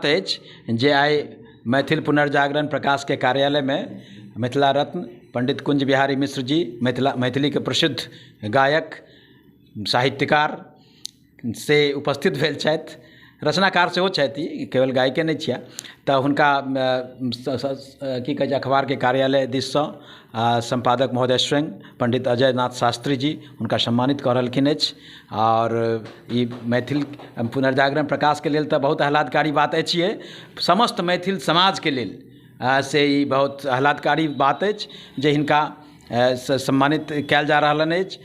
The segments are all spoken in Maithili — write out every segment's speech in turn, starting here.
बात अछि जे आइ मैथिल पुनर्जागरण प्रकाशके कार्यालयमे मिथिला रत्न पंडित कुंज बिहारी मिश्र जी, मिथिला मैथिलीके प्रसिद्ध गायक, साहित्यकार से उपस्थित भेल छथि। रचनाकार सेहो छथि, ई केवल गायके नहि छिया। तऽ हुनका की कहै छै, अखबारके कार्यालय दिससँ सम्पादक महोदय स्वयं पंडित अजय नाथ शास्त्री जी हुनका सम्मानित कऽ रहलखिन अछि। आओर ई मैथिल पुनर्जागरण प्रकाशके लेल तऽ बहुत आह्लादकारी बात अछिए, समस्त मैथिल समाजके लेल से ई बहुत आह्लादकारी बात अछि जे हिनका सम्मानित कयल जा रहलनि अछि।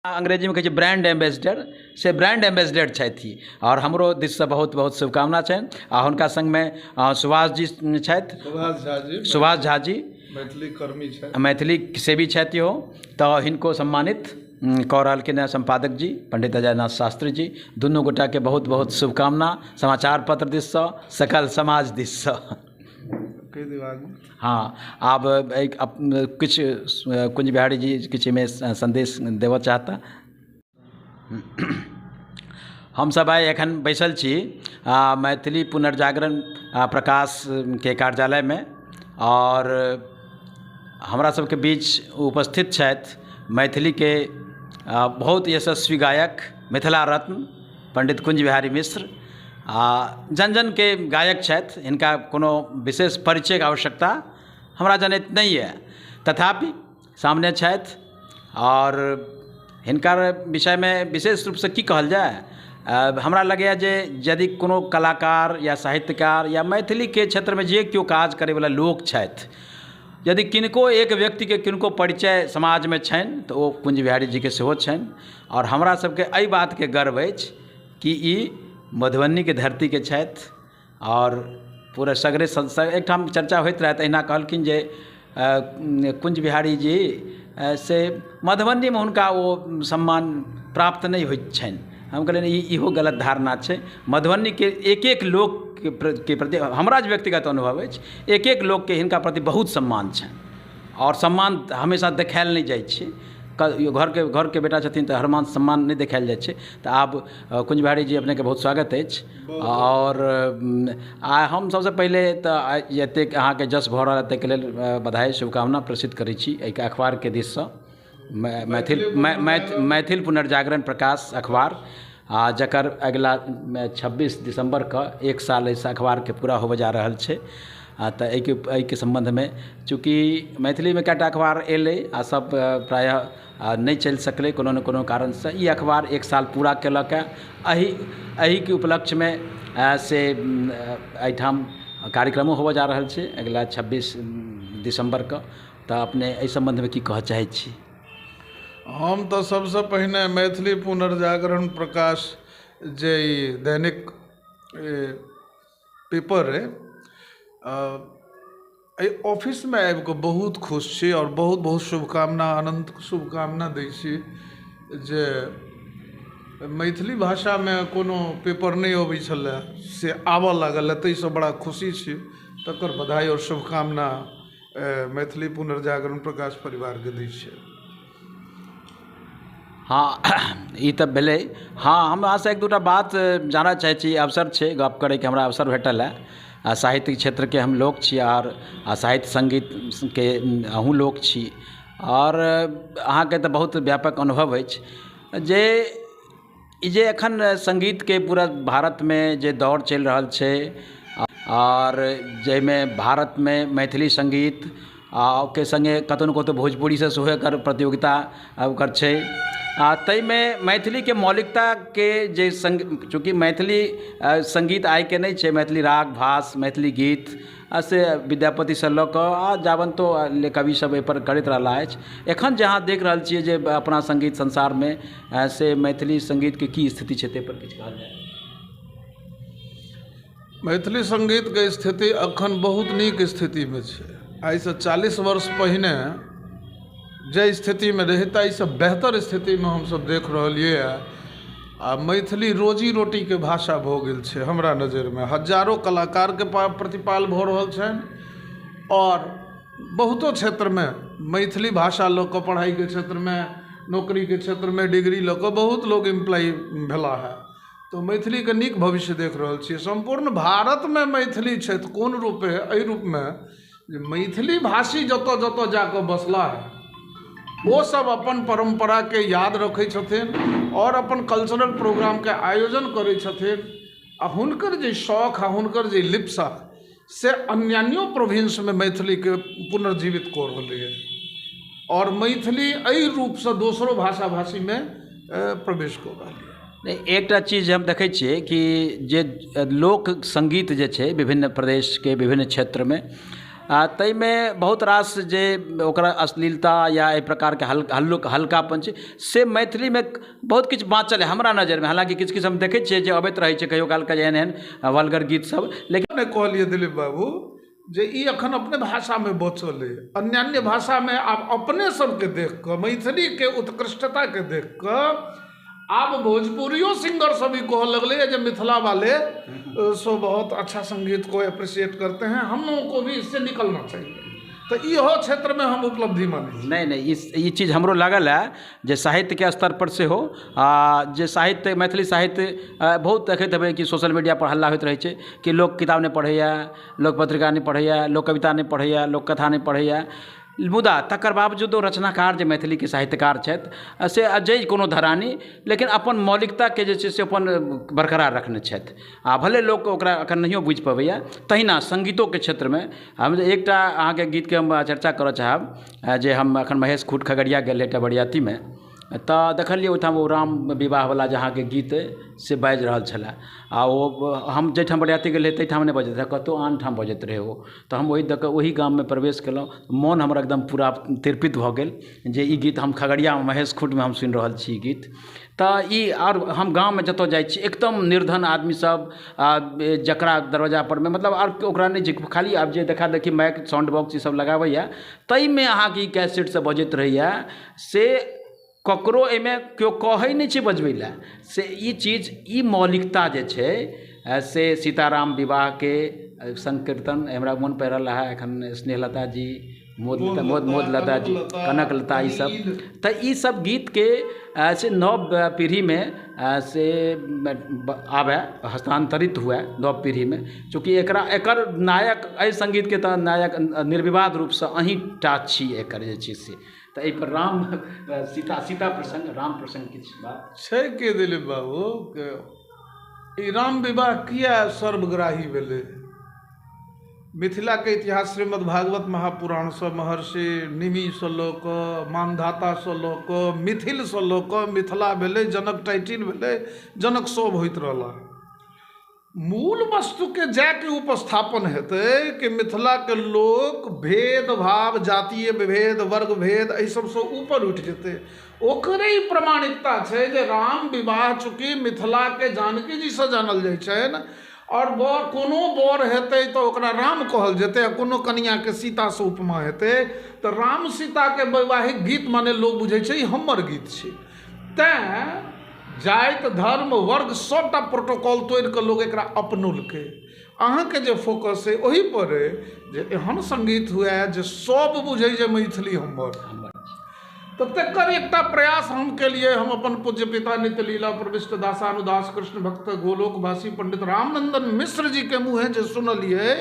अंग्रेजीमे कहै छै ब्रांड एम्बेसडर, से ब्रांड एम्बेसडर छथि ई। आओर हमरो दिससँ बहुत बहुत शुभकामना छनि। आ हुनका सङ्गमे सुभाष जी छथि, सुभाष झा जी, सुभाष झा जी मैथिली कर्मी छथि, मैथिली सेवी छथि इहो, तऽ हिनको सम्मानित कऽ रहलखिन हेँ सम्पादक जी पंडित अजय नाथ शास्त्री जी। दुनू गोटाके बहुत बहुत शुभकामना समाचार पत्र दिससँ, सकल समाज दिससँ। कहि दियौ आगू। हँ, आब एक किछु कुंज बिहारी जी किछु एहिमे सन्देश देबऽ चाहता। हमसभ आइ एखन बैसल छी मैथिली पुनर्जागरण प्रकाशके कार्यालयमे, आओर हमरा सबके बीच उपस्थित छथि मैथिलीके बहुत यशस्वी गायक मिथिला रत्न पंडित कुंज बिहारी मिश्र। आ जन जनके गायक छथि, हिनका कोनो विशेष परिचयके आवश्यकता हमरा जनैत नहि यऽ, तथापि सामने छथि। आओर हिनकर विषयमे विशेष रूपसँ की कहल जाय, हमरा लगैए जे यदि कोनो कलाकार या साहित्यकार या मैथिलीके क्षेत्रमे जे केओ काज करैवला लोक छथि, यदि किनको एक व्यक्तिके किनको परिचय समाजमे छनि तऽ ओ कुञ्ज बिहारी जीके सेहो छनि। आओर हमरा सबके एहि बातके गर्व अछि कि ई मधुबनीके धरतीके छथि। आओर पूरा सगरे एकठाम चर्चा होइत रहए तऽ अहिना कहलखिन जे कुञ्ज बिहारी जी से मधुबनीमे हुनका ओ सम्मान प्राप्त नहि होइत छनि। हम कहलियनि इहो गलत धारणा छै। मधुबनीके एक एक लोकके प्रति हमरा जे व्यक्तिगत अनुभव अछि, एक एक लोकके हिनका प्रति बहुत सम्मान छनि। आओर सम्मान हमेशा देखायल नहि जाइ छै, घरके बेटा छथिन तऽ हर सम्मान नहि देखायल जाइ छै। तऽ आब कुञ्ज बिहारी जी अपनेके बहुत स्वागत अछि। आओर आइ हम सबसँ पहिले तऽ एतेक अहाँके जस भऽ रहल ताहिके लेल बधाई शुभकामना प्रेषित करै छी एहिके अखबारके दिससँ, मैथिल मैथिल पुनर्जागरण प्रकाश अखबार, आ जकर अगिला 26 दिसम्बरके 1 साल एहि अखबारके पूरा होबऽ जा रहल छै। आ तऽ एहिके सम्बन्धमे चूँकि मैथिलीमे कएटा अखबार एलै आ सब प्रायः नहि चलि सकलै कोनो ने कोनो कारणसँ, ई अखबार 1 साल पूरा केलक हँ। एहिके उपलक्ष्यमे से एहिठाम कार्यक्रमो होबऽ जा रहल छै अगिला 26 दिसम्बरके। तऽ अपने एहि सम्बन्धमे की कहऽ चाहै छी? हम तऽ सबसँ पहिने मैथिली पुनर्जागरण प्रकाश जे ई दैनिक पेपर अइ, एहि ऑफिसमे आबिकऽ बहुत खुश छी आओर बहुत बहुत शुभकामना, अनन्त शुभकामना दै छी जे मैथिली भाषामे कोनो पेपर नहि अबै छलै से आबऽ लागल हँ, ताहिसँ बड़ा खुशी छी। तकर बधाई आओर शुभकामना मैथिली पुनर्जागरण प्रकाश परिवारके दै छियै। हँ, ई तऽ भेलै। हँ, हम अहाँसँ एक दूटा बात जानऽ चाहै छी। अवसर छै गप करैके, हमरा अवसर भेटल हँ। आ साहित्यिक क्षेत्रके हम लोक छी, आओर साहित्य सङ्गीतके अहूँ लोक छी, आओर अहाँके तऽ बहुत व्यापक अनुभव अछि जे ई जे एखन सङ्गीतके पूरा भारतमे जे दौर चलि रहल छै, आओर जाहिमे भारतमे मैथिली सङ्गीत आ ओकर सङ्गे कतहु ने कतहु भोजपुरीसँ सेहो एकर प्रतियोगिता ओकर छै, आ ताहिमे मैथिलीके मौलिकताके जे सङ्ग, चूँकि मैथिली सङ्गीत आइके नहि छै, मैथिली राग भास, मैथिली गीत से विद्यापतिसँ लऽ कऽ आ जावन्तो कवि सब एहिपर करैत रहला अछि। एखन जे अहाँ देख रहल छियै जे अपना सङ्गीत संसारमे से मैथिली सङ्गीतके की स्थिति छै, ताहिपर किछु कहल जाय। मैथिली सङ्गीतके स्थिति अखन बहुत नीक स्थितिमे छै। आइसँ 40 वर्ष पहिने जे स्थितिमे रहै ताहिसँ बेहतर स्थितिमे हमसब देख रहलियै। आ मैथिली रोजी रोटीके भाषा भऽ गेल छै। हमरा नजरिमे हजारो कलाकारके प्रतिपाल भऽ रहल छनि आओर बहुतो क्षेत्रमे मैथिली भाषा लऽ कऽ पढ़ाइके क्षेत्रमे, नौकरीके क्षेत्रमे डिग्री लऽ कऽ बहुत लोक एम्प्लॉय भेला हँ। तऽ मैथिलीके नीक भविष्य देख रहल छियै। सम्पूर्ण भारतमे मैथिली छथि कोन रूपे, एहि रूपमे जे मैथिली भाषी जतऽ जतऽ जाकऽ बसला है ओ सब अपन परम्पराके याद रखै छथिन आओर अपन कल्चरल प्रोग्रामके आयोजन करै छथिन आ हुनकर जे शौख आ हुनकर जे लिप्सा से अन्यान्यो प्रोविंसमे मैथिलीके पुनर्जीवित कऽ रहलैए आओर मैथिली एहि रूपसँ दोसरो भाषा भाषीमे प्रवेश कऽ रहलैए। नहि, एकटा चीज हम देखै छियै कि जे लोक सङ्गीत जे छै विभिन्न प्रदेशके विभिन्न क्षेत्रमे, आ ताहिमे बहुत रास जे ओकरा अश्लीलता या एहि प्रकारके हल्लुक हल्कापन छै से मैथिलीमे बहुत किछु बाँचल हइ हमरा नजरिमे। हालाँकि किछु किछु हम देखै छियै जे अबैत रहै छै कहियो कालके एहन एहन वल्गर गीतसभ, लेकिन नहि कहलियै दिलीप बाबू जे ई एखन अपने भाषामे बचल अइ, अन्यान्य भाषामे आब अपने सबके देख कऽ मैथिलीके उत्कृष्टताके देख कऽ आब भोजपुरियो सिंगर सब ई कहऽ लगलैए जे मिथिला वाले सो बहुत अच्छा संगीत को अप्रिसिएट करते हैं, हम लोगों को भी इससे निकलना चाहिए। तऽ इहो क्षेत्रमे हम उपलब्धि मानै छी। नहि नहि, ई चीज हमरो लागल हए जे साहित्यके स्तरपर सेहो आ जे साहित्य मैथिली साहित्य बहुत देखैत हेबै कि सोशल मीडियापर हल्ला होइत रहै छै कि लोक किताब नहि पढ़ैए, लोक पत्रिका नहि पढ़ैए, लोक कविता नहि पढ़ैए, लोक कथा नहि पढ़ैए। मुदा तकर बावजूदो रचनाकार जे मैथिलीके साहित्यकार छथि से जाहि कोनो धरानी लेकिन अपन मौलिकताके जे छै से अपन बरकरार रखने छथि आ भले लोक ओकरा एखन नहियो बुझि पबैए। तहिना सङ्गीतोके क्षेत्रमे हम एकटा अहाँके गीतके हम चर्चा करऽ चाहब जे हम एखन महेश खूट खगड़िया गेल रही एकटा बरियातीमे, तऽ देखलियै ओहिठाम ओ राम विवाहवला जे अहाँके गीत अइ से बाजि रहल छलए आ ओ हम जाहिठाम बरियाती गेल रही ताहिठाम नहि बजैत रहै, कतहु आन ठाम बजैत रहै ओ। तऽ हम ओहि दऽ कऽ ओहि गाममे प्रवेश केलहुँ, मोन हमर एकदम पूरा तिरपित भऽ गेल जे ई गीत हम खगड़ियामे महेश खूटमे हम सुनि रहल छी ई गीत। तऽ ई आओर हम गाममे जतऽ जाइ छी एकदम निर्धन आदमीसभ आ जकरा दरवाजापरमे मतलब आओर ओकरा नहि छै, खाली आब जे देखा देखी माइक साउंड बॉक्स ईसभ लगाबैए ताहिमे अहाँके ई कैसेटसभ बजैत रहैए से ककरो एहिमे केओ कहै नहि छै बजबै लए। से ई चीज ई मौलिकता जे छै से सीताराम विवाहके संकीर्तन हमरा मोन पड़ि रहल है एखन स्नेहलता जी, मोदलता जी, कनकलता, ईसभ तऽ ईसभ गीतके से नव पीढ़ीमे से आबय, हस्तान्तरित हुए नव पीढ़ीमे। चूँकि एकरा एकर नायक एहि सङ्गीतके तऽ नायक निर्विवाद रूपसँ अहीँ टा छी एकर जे छै से। तऽ एहिपर राम सीता सीता प्रसङ्ग राम प्रसङ्ग किछु बात छै के दिलीप बाबू के ई राम विवाह किया सर्वग्राही भेलै? मिथिलाके इतिहास श्रीमद् भागवत महापुराणसँ महर्षि निमिसँ लऽ कऽ मानधातासँ लऽ कऽ मिथिलसँ लऽ कऽ मिथिला भेलै, जनक टाइटिल भेलै, जनक सब होइत रहला। मूल वस्तुके जाके उपस्थापन हेतै कि मिथिलाके लोक भेदभाव, जातीय विभेद, वर्ग भेद एहि सबसँ ऊपर उठि जेतै, ओकरे ई प्रमाणिकता छै जे राम विवाह चूँकि मिथिलाके जानकी जीसँ जानल जाइ छनि आओर बर कोनो बर हेतै तऽ ओकरा राम कहल जेतै आ कोनो कनिआँके सीतासँ उपमा हेतै तऽ राम सीताके वैवाहिक गीत माने लोक बुझै छै ई हमर गीत छी। तैँ जाति धर्म वर्ग सभटा प्रोटोकॉल तोड़ि कऽ लोक एकरा अपनौलकै। अहाँके जे फोकस अइ ओहिपर अइ जे एहन सङ्गीत हुए जे सभ बुझै जे मैथिली हमर, तऽ तकर एकटा प्रयास हम केलियै। हम अपन पूज्य पिता नित्य लीला प्रविष्ट दासानुदास कृष्ण भक्त गोलोकवासी पंडित रामनंदन मिश्र जीके मुँहे जे सुनलियै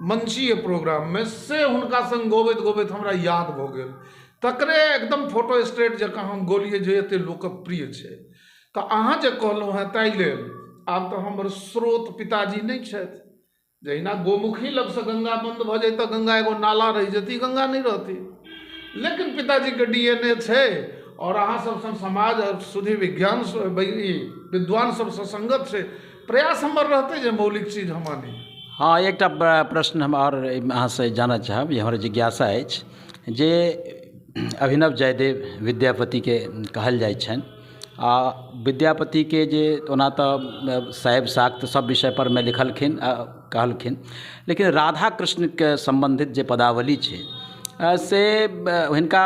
मंचीय प्रोग्राममे से हुनका सङ्ग गबैत गबैत हमरा याद भऽ गेल, तकरे एकदम फोटो स्टेट जकाँ हम गौलियै जे एते लोकप्रिय छै। तऽ अहाँ जे कहलहुँ हेँ ताहि लेल आब तऽ हमर स्रोत पिताजी नहि छथि, जहिना गोमुखी लगसँ गंगा बन्द भऽ जाइ तऽ गंगा एगो नाला रहि जेती, गंगा नहि रहती, लेकिन पिताजीके डी एन ए छै आओर अहाँ सब सन समाज आओर सुधि विज्ञान ई विद्वान सबसँ सङ्गत छै, प्रयास हमर रहतै जे मौलिक चीज हम आनी। हँ, एकटा प्रश्न हम आओर अहाँसँ जानऽ चाहब, ई हमर जिज्ञासा अछि जे अभिनव जयदेव विद्यापतिके कहल जाइ छनि आ विद्यापतिके जे ओना तऽ शैव शाक्त सभ विषय परमे लिखलखिन आ कहलखिन, लेकिन राधा कृष्णके सम्बन्धित जे पदावली छै से हिनका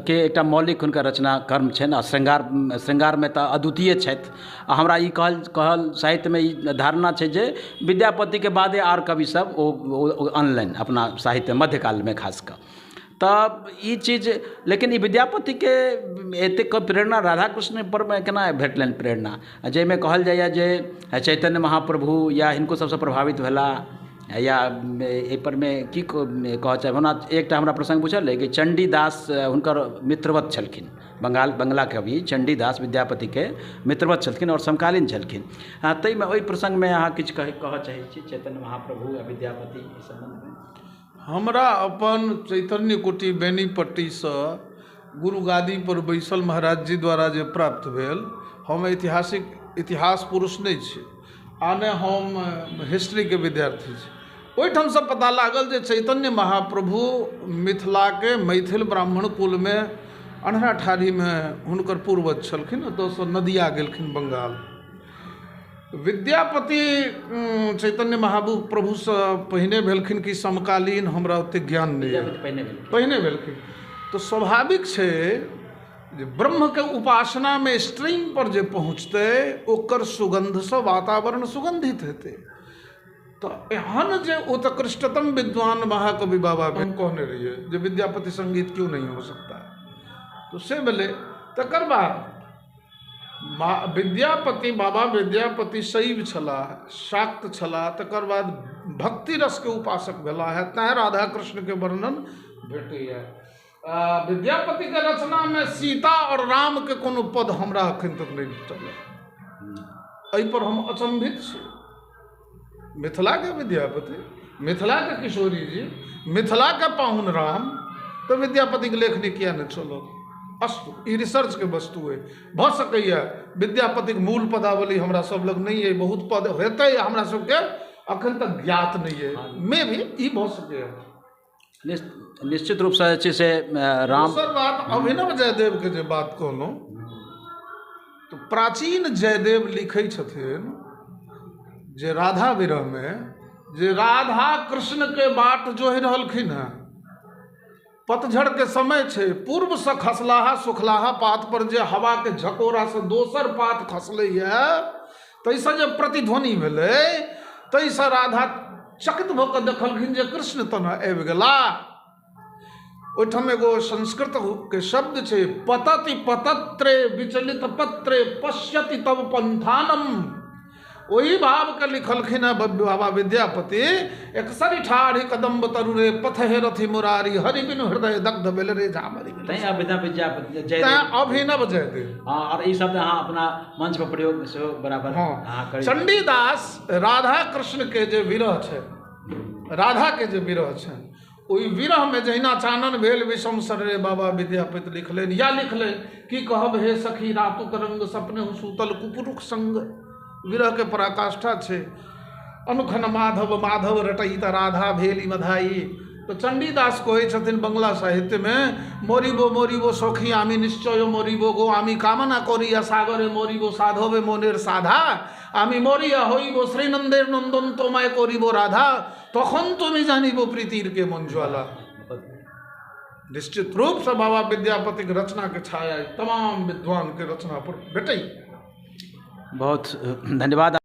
के एकटा मौलिक हुनकर रचना कर्म छनि आ श्रृंगारमे तऽ अद्वितीय छथि। आ हमरा ई कहल कहल साहित्यमे ई धारणा छै जे विद्यापतिके बादे आर कवि सब ओ अनलनि अपना साहित्य मध्यकालमे खास कऽ। तऽ ई चीज लेकिन ई विद्यापतिके एतेक प्रेरणा राधा कृष्ण परमे केना भेटलनि प्रेरणा जाहिमे कहल जाइए जे चैतन्य महाप्रभु या हिनको सभसँ प्रभावित भेलाह या एहिपरमे की कहऽ चाहब ओना एकटा हमरा प्रसङ्ग बुझल अइ कि चण्डीदास हुनकर मित्रवत छलखिन बङ्गाल बङ्गला कवि चण्डीदास विद्यापतिके मित्रवत छलखिन आओर समकालीन छलखिन ताहिमे ओहि प्रसङ्गमे अहाँ किछु कहऽ चाहै छी चैतन्य महाप्रभु आ विद्यापति एहि सम्बन्धमे। हमरा अपन चैतन्य कुटी बेनीपट्टीसँ गुरु गादी पर बैसल महाराज जी द्वारा जे प्राप्त भेल, हम ऐतिहासिक इतिहास पुरुष नहि छी आ नहि हम हिस्ट्रीके विद्यार्थी छी, ओहिठामसँ पता लागल जे चैतन्य महाप्रभु मिथिलाके मैथिल ब्राह्मण कुलमे अन्हरा ठाढ़ीमे हुनकर पूर्वज छलखिन, ओतऽसँ नदिया गेलखिन बंगाल। विद्यापति चैतन्य महाप्रभुसँ पहिने भेलखिन कि समकालीन, हमरा ओतेक ज्ञान नहि अइ, पहिने भेलखिन। तऽ स्वाभाविक छै जे ब्रह्मके उपासनामे स्ट्रीम पर जे पहुँचतै ओकर सुगन्धसँ वातावरण सुगन्धित हेतै। तऽ एहन जे उत्कृष्टतम विद्वान महाकवि बाबा हम कहने रहियै जे विद्यापति संगीत क्यों नहीं हो सकता, तो से भेलै। तकर बाद विद्यापति बाबा विद्यापति शैव छलाह, शाक्त छलाह, तकर बाद भक्ति रसके उपासक भेलाह है, तैँ राधा कृष्णके वर्णन भेटैए। विद्यापतिके रचनामे सीता आओर रामके कोनो पद हमरा अखन तक नहि भेटल है, एहिपर हम अचंभित छी। मिथिलाके विद्यापति, मिथिलाके किशोरी जी, मिथिलाके पाहुन राम, तऽ विद्यापतिके लेखनी किया नहि चलल? अस्तु, ई रिसर्चके वस्तु अइ, भऽ सकैए विद्यापतिके मूल पदावली हमरा सब लग नहि अइ, बहुत पद हेतै हमरा सबके अखन तक ज्ञात नहि अइ, मे भी ई भऽ सकैए। निश्चित रूपसँ जे छै से राम। दोसर बात अभिनव जयदेवके जे बात कहलहुँ, तऽ प्राचीन जयदेव लिखै छथिन जे राधा विरहमे जे राधा कृष्णके बाट जोहि रहलखिन हेँ, पतझड़के समय छै, पूर्वसँ खसलाहा सुखलाहा पात पर जे हवाके झकोरासँ दोसर पात खसलैए ताहिसँ जे प्रतिध्वनि भेलै ताहिसँ राधा चकित भऽ कऽ देखलखिन जे कृष्ण तऽ ने आबि गेला। ओहिठाम एगो संस्कृतके शब्द छै पतति पतत्रे विचलित पत्रे पश्यति तब पंथानम, ओही भावके लिखलखिन हेँ बाबा विद्यापति। एकसरि ठाढ़ि कदम्ब तरुरे पथ हे रथि मुरारी, हरि बिनु हृदय दग्ध भेल रे झामरि। तैँ अभिनव विद्यापति जयदेव, तैँ अभिनव जयदेव। हँ, आओर ई शब्द अहाँ अपना मंच पर प्रयोग सेहो बराबर हँ अहाँ करै। चण्डीदास राधा कृष्णके जे विरह छै, राधाके जे विरह छनि, ओहि विरहमे जहिना चानन भेल विषम सर रे बाबा विद्यापति लिखलनि या लिखलनि की कहब हे सखी रातुक रंग सपने सूतल कुपुरुख संग, विरहके पराकाष्ठा छै। अनुखन माधव माधव रटई त राधा भेली मधाई। तऽ चण्डीदास कहै छथिन बंगला साहित्यमे, मरिबो मरिबो सखी आमी निश्चय मरिबो गो, आमी कामना करिया सागरे मरिबो साधवे मनेर साधा, आमी मरिया होइबो श्रीनन्देर नन्दन তোমায় करिबो राधा, तखन তুমি जानिबो प्रीतिर के मंजुआला। निश्चित रूपसँ बाबा विद्यापतिक रचनाके छाया तमाम विद्वानके रचना पर भेटै। बहुत धन्यवाद।